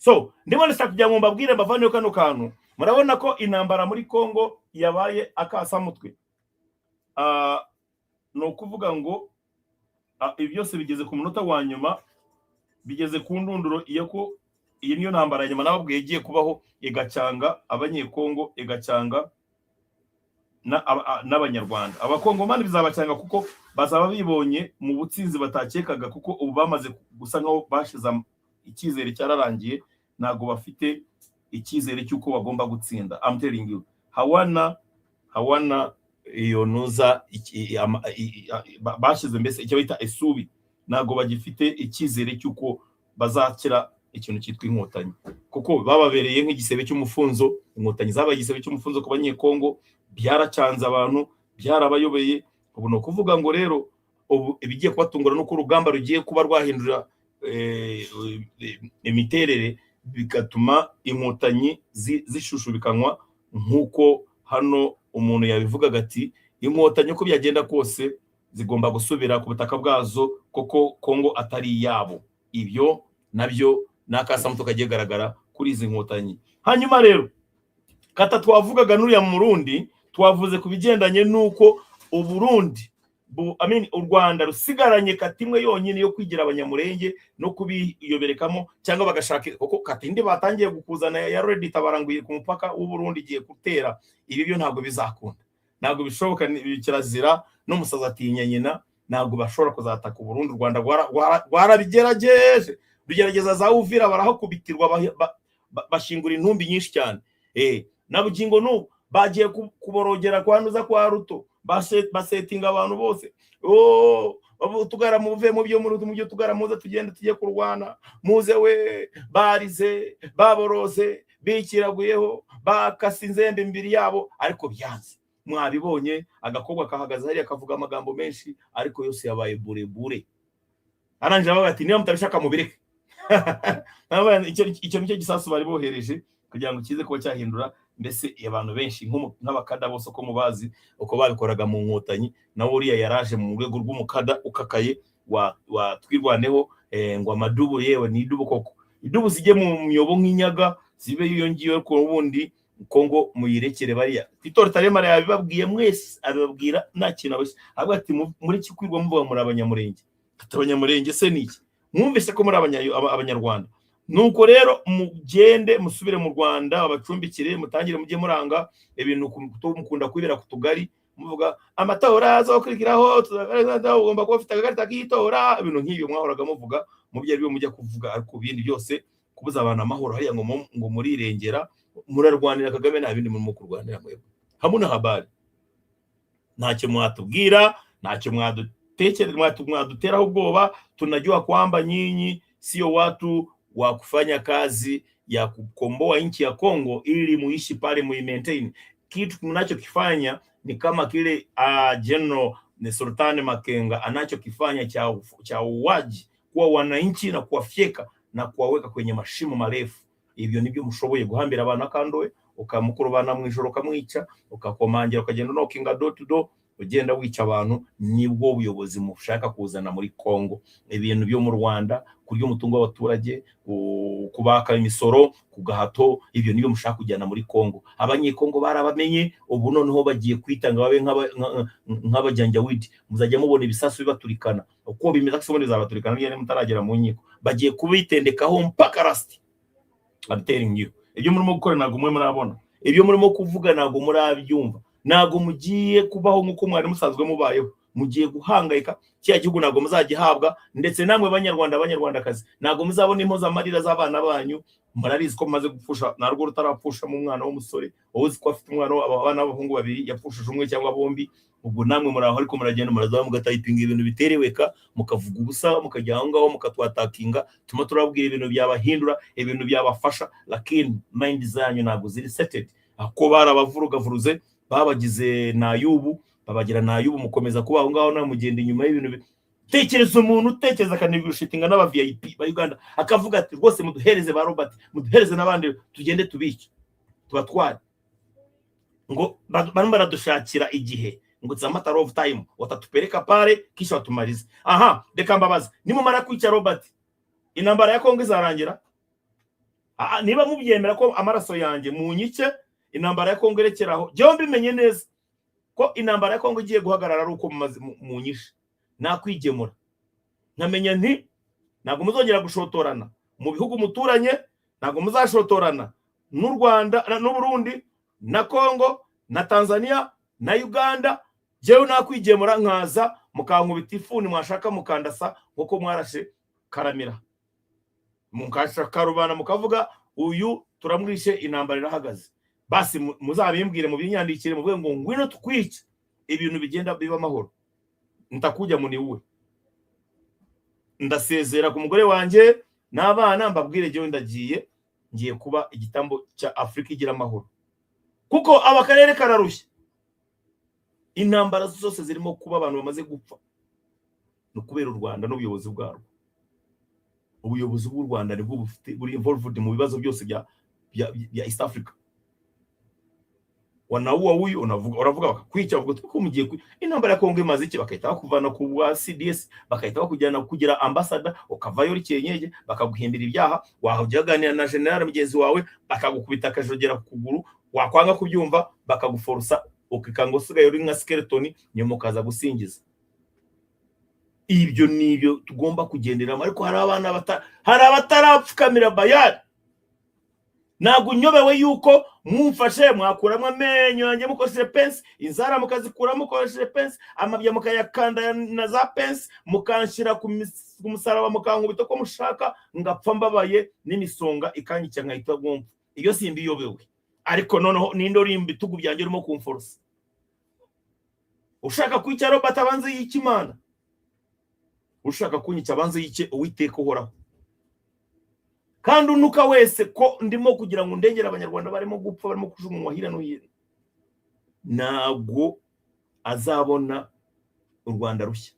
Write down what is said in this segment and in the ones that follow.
So ndimo ndashaka kugira ngo mbabwire, mbavaneho kano kantu. Murabona ko intambara muri Congo yabaye akasamutwe. Ni ukuvuga ngo ibi byose bigeze ku munota wa nyuma, bigeze ku ndunduro. Iyo ko iyi niyo ntambara ya nyuma nababwiye igiye kubaho, igacyanga Abanyekongo, igacyanga n'Abanyarwanda. Abakongomani bizabacyanga kuko bazaba bibonye mu butsinzi batakekaga, kuko ubu bamaze gusa nkaho bashize icyizere, cyararangiye, ntabwo bafite icyizere cy'uko bagomba gutsinda. I'm telling you, hawana iyo nuza iki- ama- i- i- ba- bashyize mbese icyo bita esubi. Ntabwo bagifite icyizere cy'uko bazakira ikintu cyitwa Inkotanyi, kuko bababereye nk'igisebe cy'umufunzo. Inkotanyi zabaye igisebe cy'umufunzo ku Banyekongo, byaracanze abantu, byarabayobeye. Ubu ni ukuvuga ngo rero ubu ibigiye kubatungura nuko urugamba rugiye kuba rwahindura imiterere, bigatuma Inkotanyi zishushubikanwa, nk'uko hano umuntu yabivugaga ati: "Inkotanyi uko byagenda kose zigomba gusubira ku butaka bwazo, kuko Kongo atari iyabo." Ibyo nabyo ni akasamuto kagiye garagara kuri izi Nkotanyi. Hanyuma rero kata twavugaga n'uriya Murundi, twavuze ku bigendanye n'uko Uburundi I mean, u Rwanda rusigaranye kata imwe yonyine yo kwigira Abanyamurenge no kubiyoberekamo, cyangwa bagashaka kuko kata indi batangiye gukuzana ya Red Tabaranguye ku mupaka w'u Burundi igiye gutera. Ibi byo ntabwo bizakunda, ntabwo bishoboka, kirazira n'umusazi atinya nyina. Ntabwo bashobora kuzataka Uburundi. U Rwanda rwarabigerageje, rugerageza za Uvira, barahakubitirwa, bashingura intumbi nyinshi cyane. Na bugingo n'ubu bagiye kuborogera kwa nuza kwa Ruto, basetinga abantu bose: "Oh, tugara muve mu byo muri mu byo tugara, muze tugende tujye kurwana, muze we." Barize, baboroze, bikiraguyeho, bakase inzembe imbere yabo, ariko byanze. Mwabibonye, agakobwa kahagaze hariya kavuga amagambo menshi, ariko yose yabaye burebure. Arangije avuga ati: "Niba mutabishaka mubireke." Icyo nicyo gisasu bari bohereje kugira ngo kize kuba cyahindura mbese abantu benshi nk'abakada bose uko mubazi, uko babikoraga mu Nkotanyi. Nawe uriya yaraje mu rwego rw'umukada ukakaye wa Twirwaneho, ngo amadubu. Yewe, ni idubu koko, idubu zijye mu myobo nk'inyaga, zibe iyo ngiyo, ariko ubundi Kongo muyirekere bariya. Tito Rutaremara yabibabwiye mwese, abibabwira nta kintu abeshya, ahubwo ati: "Muri kikwirwa muvuga muri Abanyamurenge." Ati: "Abanyamurenge se ni iki? Mwumvise ko muri Abanyarwanda. Nuko rero mugende musubire mu Rwanda, babacumbikire, mutangire mujye muranga ibintu mukunda kwibera ku tugari, muvuga amatora azokurikiraho, ugomba kuba ufite agakarita k'itora," ibintu nk'ibyo mwahoraga muvuga mu byo ari byo mujya kuvuga. Ariko ibindi byose, kubuza abantu amahoro hariya ngo murirengera, murarwanira Kagame, nta bindi murimo kurwanira mwebwe. Hamuna habari, ntacyo mwatubwira, ntacyo mwaduteraho ubwoba. Tunajua kwamba nyinyi sio watu wa kufanya kazi ya kukomboa nchi ya Kongo ili muishi pale muimaintain. Kitu mnachokifanya ni kama kile General ni Sultani Makenga anachokifanya cha uuaji kuwa wananchi na kuwafyeka na kuwaweka kwenye mashimo marefu. Ibyo nibyo mushoboye: guhambira abantu akandoe, ukamukurubana mu ijoro, ukamwica, ukakomangira, ukagenda unokinga door to door, ugenda wica abantu. Nibwo buyobozi mushaka kuzana muri Kongo. Ibintu byo mu Rwanda, kurya umutungo w'abaturage, kubaka imisoro ku gahato, ibyo nibyo mushaka kujyana muri Kongo. Abanyekongo barabamenye, ubu noneho bagiye kwitanga babe nk'abajanjawidi. Muzajya mubona ibisasu bibaturikana uko bimeze, ariko ubundi bizabaturikana niyo mutaragera mu nkiko. Bagiye kubitendekaho mpaka last. I'm telling you, ibyo murimo gukora ntabwo mwe murabona, ibyo murimo kuvuga ntabwo murabyumva. Ntabwo mugiye kubaho nk'uko mwari musanzwe mubayeho, mugiye guhangayika. Kiriya gihugu ntabwo muzagihabwa, ndetse namwe Banyarwanda, Abanyarwandakazi, ntabwo muzabona impozamarira z'abana banyu. Murabizi ko mumaze gupfusha, narwo rutarapfushamo umwana w'umusore. Wowe uzi ko afite umwana, abana b'abahungu babiri, yapfushije umwe cyangwa bombi. Ubwo namwe muri aho, ariko muragenda muraza mugatayipinga ibintu bitereweka, mukavuga ubusa, mukajya aho ngaho mukatwatakinga. Tuma turababwira ibintu byabahindura, ibintu byabafasha, lakini mind zanyu ntabwo ziri settled, ko barabavurugavuruze, babagize nayubu, babagira nayubu, mukomeza kuba aho ngaho, nawe mugenda inyuma y'ibintu. Tekereza umuntu utekereza akanegoshitinga n'aba VIP ba Uganda, akavuga ati: "Rwose muduhereze ba Robert, muduhereze n'abandi, tugende tubice tubatware," ngo barimo baradushakira igihe, ngo it's a matter of time, watatupeleka pale kisha watumalize. Aha reka mbabaze: nimumara kwica Robert, intambara ya Kongo izarangira? Niba mubyemera ko amaraso yanjye munyice, intambara ya Kongo irekeraho. Jyewe mbimenye neza ko intambara ya Kongo igiye guhagarara ari uko munyishe, nakwigemura nkamenya nti ntabwo muzongera gushotorana mu bihugu muturanye, ntabwo muzashotorana n'u Rwanda n'u Burundi na Kongo na Tanzania na Uganda. Jyewe nakwigemura nkaza mukankubita ifuni, mwashaka mukandasa nk'uko mwarashe Karamira, mukasha karubanda, mukavuga uyu turamwishe, intambara irahagaze. Basi muzabimbwire, mubinyandikire, muvuge ngo ngwino tukwice, ibintu bigenda biba amahoro. Ntakujya muniwe, ndasezera ku mugore wanjye n'abana, mbabwire jyewe ndagiye, ngiye kuba igitambo cya Afurika igira amahoro, kuko aba karere kararushye. Intambara zose zirimo kuba, abantu bamaze gupfa, ni ukubera u Rwanda n'ubuyobozi bwarwo. Ubuyobozi bw'u Rwanda nibwo bufite, buri involved mu bibazo byose bya East Africa. Wanaua huyu, unavuga, uravuga bakakwica, bavuga ko mugiye intambara ya Kongo imaze iki, bakahita bakuvana ku bwa CDS, bakahita bakujyana kugira ambassador, ukavayo uri cyenyeje, bakaguhimbira ibyaha. Wajya uganira na general mugenzi wawe, bakagukubita akajogera ku kuguru, wakwanga kubyumva bakaguforosa, ukikanga usigaye uri nka skeleton, nyuma ukaza gusingiza. Ibyo ni ibyo tugomba kugenderamo. Ariko hari abana hari abatarapfukamira Bayari. Ntabwo unyobewe yuko mumfashe mwakuramo amenyo yanjye mukoresheje pince, inzara mukazikuramo mukoresheje pince, amabya mukayakanda na za pince, mukanshyira ku musaraba, mukankubita uko mushaka, ngapfa mbabaye, n'imisonga ikanyica, nkahita mwumva. Iyo simbiyobewe. Ariko noneho ninde uri mu bitugu byanjye urimo kumforosa? Ushaka kwica Robert abanze yica Imana, ushaka kunyica abanze yice Uwiteka uhoraho. Kandi unuka wese ko ndimo kugira ngo ndengere Abanyarwanda barimo gupfa, barimo kujugunywa hirya no hino, ntabwo azabona u Rwanda rushya.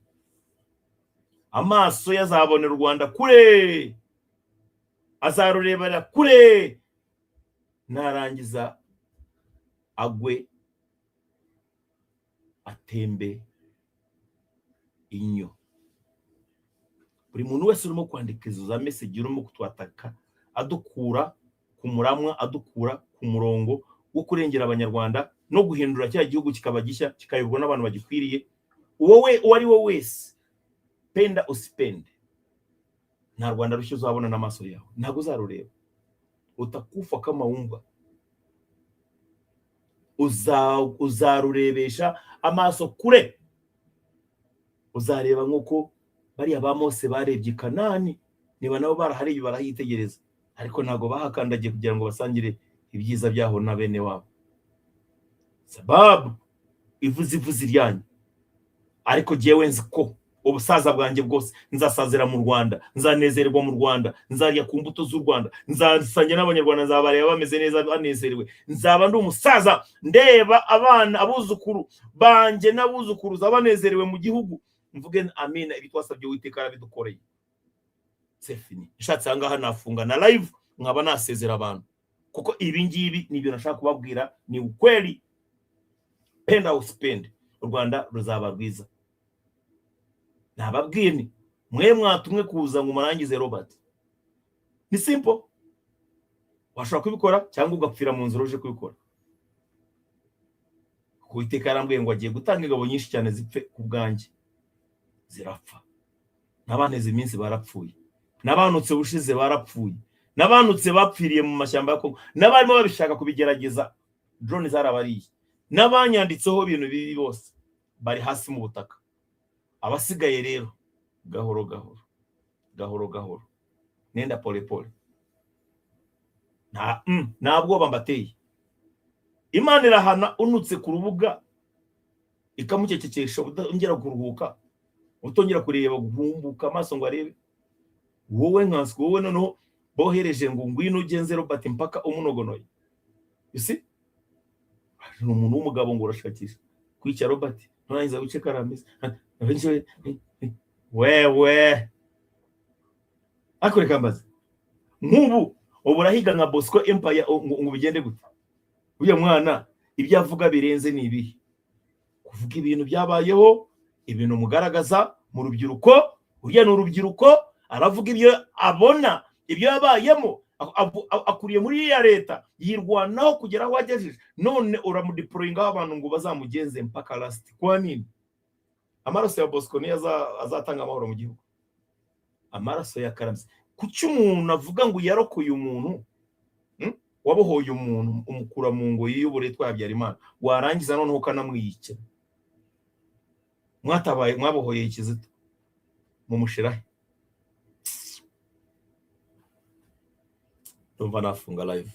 Amaso ye azabonera u Rwanda kure, azarurebera kure, narangiza agwe atembe inyo. Buri muntu wese urimo kwandika izo za message, urimo kutwataka, adukura ku muramwa, adukura ku murongo wo kurengera Abanyarwanda no guhindura cya gihugu kikaba gishya, kikayoborwa n'abantu bagikwiriye, wowe uwo ari we wese, penda usipende, nta Rwanda rushya uzabona n'amaso yawe, ntabwo uzarureba. Utakufa kama umbwa. Uzarurebesha amaso kure, uzareba nk'uko bariya ba Mose barebye i Kanani. Niba nabo barahariye barahitegereza, ariko ntabwo bahakandagiye kugira ngo basangire ibyiza byaho na bene wabo, sababu ivuze ivuze iryanyu. Ariko jyewe nzi ko ubusaza bwanjye bwose nzasazira mu Rwanda, nzanezererwa mu Rwanda, nzarya ku mbuto z'u Rwanda, nzasangira n'Abanyarwanda, nzabareba bameze neza, banezerewe. Nzaba ndi umusaza ndeba abana, abuzukuru banjye n'abuzukuruza banezerewe mu gihugu, mvuge amina, ibi twasabye Uwiteka arabidukoreye. C'est fini. Nshatse aha ngaha nafunga na live, nkaba nasezera abantu, kuko ibi ngibi ni ibintu nashaka kubabwira, ni ukweli. Penda usipende, u Rwanda ruzaba rwiza. Nababwiye ni mwe mwatumwe kuza ngo murangize Robert. Ni simple, washobora kubikora cyangwa ugapfira mu nzira uje kubikora. Uwiteka yarambwiye ngo agiye gutanga ingabo nyinshi cyane zipfe ku bwanjye, zirapfa. N'abanteze iminsi barapfuye, n'abanutse ubushize barapfuye, n'abanutse bapfiriye mu mashyamba ya Kongo, n'abarimo babishaka kubigerageza drone zarabariye, n'abanyanditseho ibintu bibi bose bari hasi mu butaka. Abasigaye rero, gahoro gahoro, gahoro gahoro, nenda pole pole. Nta bwoba mbateye. Imana irahana unutse ku rubuga, ikamucecekesha, utongera kuruhuka, utongera kureba, guhumbuka amaso ngo arebe. Wowe nkanswe wowe noneho bohereje ngo ngwino ugenze Robert mpaka umunogonoye. You see, ni umuntu w'umugabo ngo urashakisha kwica Robert, nurangiza wice Karambizi wewe. Ariko reka mbaze, nk'ubu ubu urahiga nka Bosco Empire ngo bigende gute? Uriya mwana ibyo avuga birenze ni ibihe? Kuvuga ibintu byabayeho, ibintu mugaragaza mu rubyiruko. Uriya ni urubyiruko, aravuga ibyo abona, ibyo yabayemo. Akuriye muri ya leta, yirwanaho kugera aho agejeje, none uramudeployingaho abantu ngo bazamugenze mpaka last. Kwa nini? Amaraso ya Bosco niyo azatanga amahoro mu gihugu? Amaraso ya Karamzi? Kuki umuntu avuga ngo yarokoye umuntu, Wabohoye umuntu, umukura mu ngoyi y'uburetwa ya Habyarimana, warangiza noneho ukanamwiyikira. Mwatabaye, mwabohoye Kizito, mumushirahe? Ndumva nafunga live.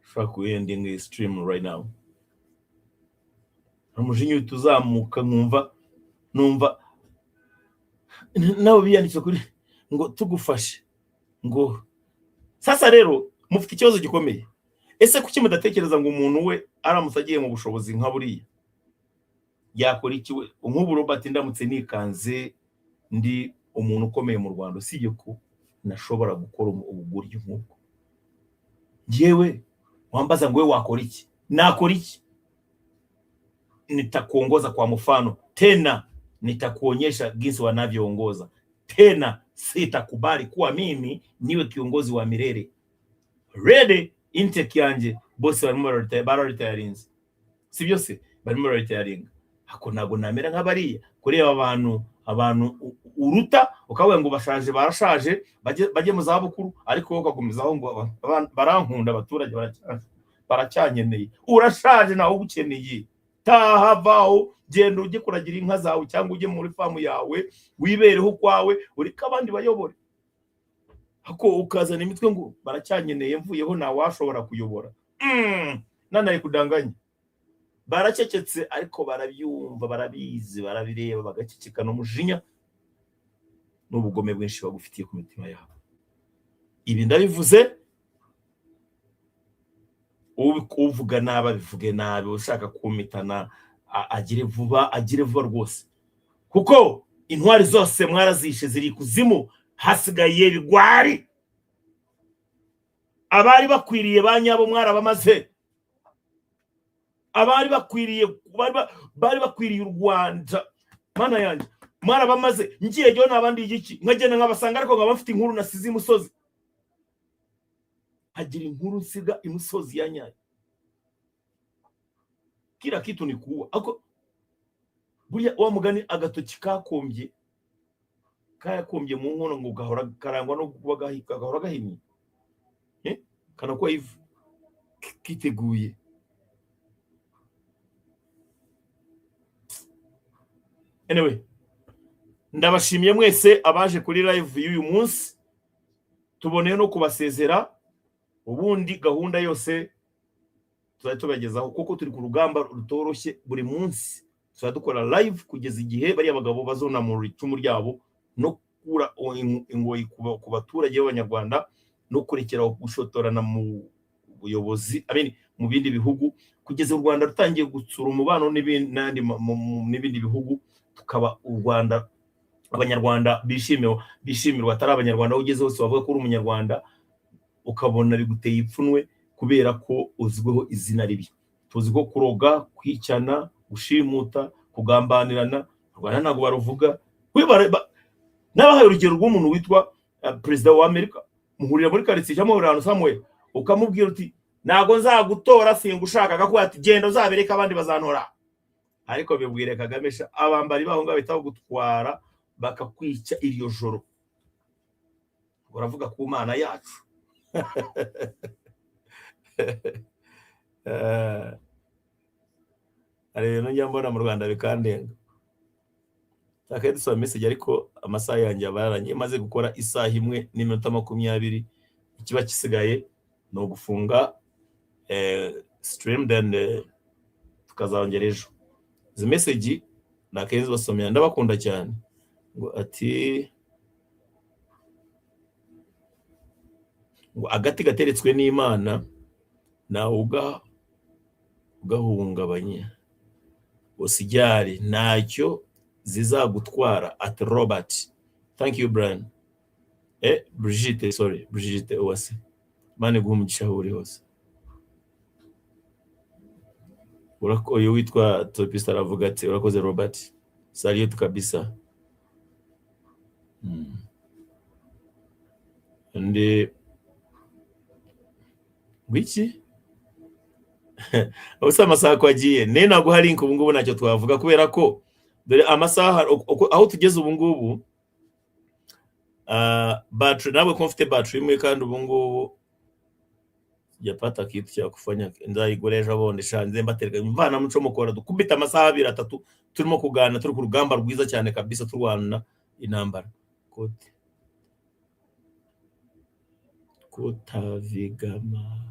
Ushobora ku ending stream right now. Umujinya uhita uzamuka, nkumva numva nawe biyanditse kuri ngo tugufashe ngo. Sasa rero mufite ikibazo gikomeye. Ese kuki mudatekereza ngo umuntu we aramutse agiye mu bushobozi nka buriya yakora iki we? Nk'ubu Robert, ndamutse nikanze ndi umuntu ukomeye mu Rwanda, usibye ko nashobora gukora ubugoryi nk'ubwo, njyewe wambaza ngo we wakora iki, nakora iki? Nitakuongoza kwa mfano, tena nitakuonyesha jinsi wanavyoongoza. Tena sitakubali kuwa mimi niwe kiongozi wa milele. Ready intake yanjye bose barimo bararitayarinze, si byose barimo bararitayaringa. Ako ntabwo namera nk'abariya. Kureba abantu uruta ukavuga ngo bashaje, barashaje, bajye mu zabukuru, ariko wowe ukagumizaho ngo barankunda, abaturage baracyankeneye. Urashaje, nawe ugukeneye. Taha, vaho, genda ujye kuragira inka zawe cyangwa ujye muri farm yawe, wibereho ukwawe, ureke abandi bayobore. Ako ukazana imitwe ngo baracyankeneye, mvuyeho ntawashobora kuyobora. Nanaye kudanganya. Baracecetse, ariko barabyumva, barabizi, barabireba, bagacecekana umujinya n'ubugome bwinshi bagufitiye ku mitima yabo. Ibi ndabivuze, uvuga nabi abivuge nabi, ushaka kumitana agire vuba, agire vuba rwose, kuko intwari zose mwarazishe, ziri ikuzimu, hasigaye bigwari. Abari bakwiriye ba nyabo mwarabamaze. Abari bakwiriye, bari bakwiriye u Rwanda, Mana yanjye, mwarabamaze. Ngiye jyewe nabandi igiki, nkagenda nkabasanga, ariko nkaba mfite inkuru nasize imusozi, hagira inkuru nsiga imusozi ya nyayo. Kila kitu ni kuua. Ako burya wa mugani, agatoki kayakombye mu nkono ngo gahora karangwa no kuba gahora gahinnye, kanakuwa hivi kiteguye. Anyway, ndabashimiye mwese abaje kuri live y'uyu munsi. Tuboneye no kubasezera. Ubundi gahunda yose tuzajya tubagezaho, kuko turi ku rugamba rutoroshye. Buri munsi tuzajya dukora live kugeza igihe bariya bagabo bazonamura icumu ryabo no gukura ingoyi ku baturage b'Abanyarwanda no kurekera gushotorana mu buyobozi, I mean, mu bindi bihugu, kugeza u Rwanda rutangiye gutsura umubano n'andi n'ibindi bihugu, tukaba u Rwanda Abanyarwanda bishimiwe, bishimirwa, atari Abanyarwanda aho ugeze hose bavuga ko uri Umunyarwanda ukabona biguteye ipfunwe kubera ko uzwiho izina ribi. Tuzi ko kuroga, kwicana, gushimuta, kugambanirana, u Rwanda ntabwo baruvuga. Nabahaye urugero rw'umuntu witwa perezida wa Amerika, muhurira muri karitsiye cyangwa muhurira ahantu somewhere, ukamubwira uti: "Ntabwo nzagutora, singushaka." Akakuba ati: "Genda uzabereke abandi bazantora." Ariko bibwire Kagame sha, abambari baho ngaho bahita bagutwara bakakwica iryo joro. Uravuga ku Mana yacu? Hari ibintu njya mbona mu Rwanda bikandenga. Twakabaye dusoma message, ariko amasaha yanjye aba yarangiye, maze gukora isaha 1 n'iminota 20. Ikiba gisigaye ni ugufunga stream, then tukazongera ejo. Izi message nakayenzi basomera, ndabakunda cyane. Ngo ati ngo agati gateretswe n'Imana ntawe ugahungabanya, usijyare ntacyo zizagutwara. At Robert, thank you. Brian, Brigitte, sorry, Brigitte Uwase, Imana iguhe umugisha aho uri hose. Uyu witwa Topista aravuga ati: "Urakoze Robert, salute kabisa." Ndi ngwiki ubusa, amasaha ko agiye ne naguha link ubu ngubu ntacyo twavuga, kubera ko dore amasaha aho tugeze ubu ngubu. Battery ntabwo ko mfite battery imwe, kandi ubu ngubu sijapata kitu cha kufanya. Nzayigura ejo bundi sha, nze mbatereka mvana muco mukora dukubita amasaha 2, 3 turimo kuganira, turi ku rugamba rwiza cyane kabisa, turwana intambara. Kote kutavigama.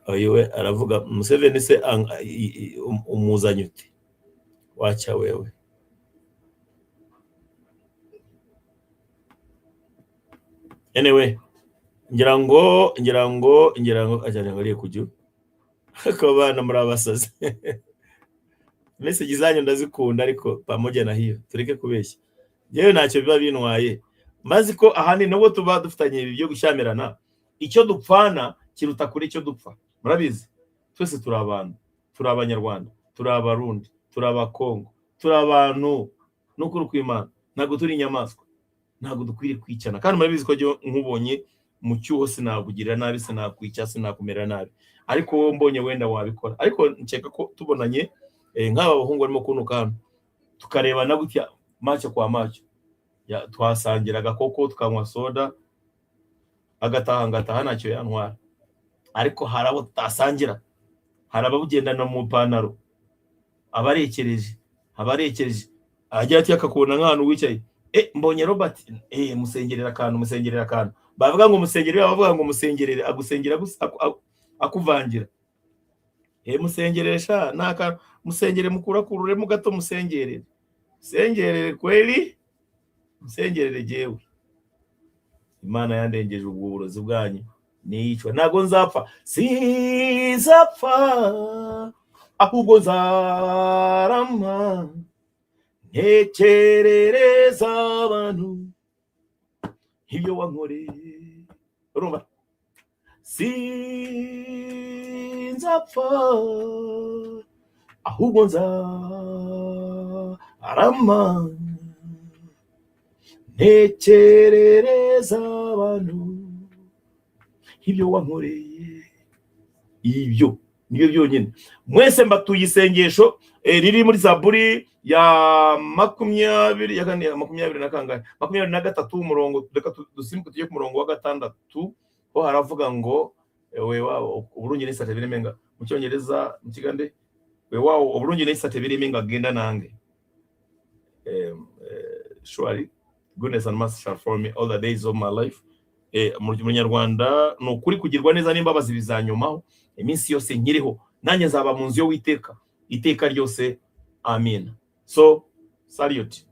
Uyu we aravuga Museveni se umuzanye ute? Wacha wewe. Anyway, ngira ngo ajyanye ngo ariye kujya ariko abana muri abasazi. Message zanyu ndazikunda, ariko pamoja na hiyo tureke kubeshya. Yewe, ntacyo biba bintwaye, maze ko ahanini nubwo tuba dufitanye ibi byo gushyamirana, icyo dupfana kiruta kuri icyo dupfa. Murabizi, twese turi abantu, turi Abanyarwanda, turi Abarundi, turi Abakongo, turi abantu n'ukuri kw'Imana, ntabwo turi inyamaswa, ntabwo dukwiriye kwicana. Kandi murabizi ko njyewe nkubonye mu cyuho sinakugirira nabi, sinakwica, sinakumera nabi, ariko wowe mbonye wenda wabikora. Ariko nkeka ko tubonanye, nk'aba bahungu barimo kunuka hano, tukarebana gutya macho kwa macho, twasangira agakoko, tukanywa soda, agataha ngataha, ntacyo yantwara. Ariko hari abo tutasangira, hari ababugendana mu ipantaro, abarekereje agira ati akakubona nk'ahantu wicaye, mbonye Robert, musengerera akantu, musengerera akantu. Bavuga ngo musengerere, bavuga ngo musengerere, agusengera akuvangira. Musengerere sha, naka musengere, mukurakururemo gato, musengerere, musengerere kweli, musengerere. Jewe Imana yandengeje ubwo burozi bwanyu nicwa, ntabwo nzapfa, sinzapfa, ahubwo nzarama ntekerereza abantu ibyo wankoreye. Urumva, sinzapfa, ahubwo nzarama ntekerereza abantu ibyo wankoreye. Ibyo nibyo byonyine. Mwese mbatuye isengesho riri muri Zaburi ya 20 ya kane, 20 na kangahe? 23, umurongo, reka dusimbuke tujye ku murongo wa 6, ho haravuga ngo weewaawo obulungi n'ekisa tebirimenga. Mu Cyongereza, mu Kigande, weewaawo obulungi n'ekisa tebirimenga genda nange. Surely goodness and mercy shall follow me all the days of my life. Mu Munyarwanda, ni ukuri kugirwa neza n'imbabazi bizanyomaho iminsi yose nkiriho, nanjye nzaba mu nzu y'Uwiteka iteka ryose. Amin. So salute.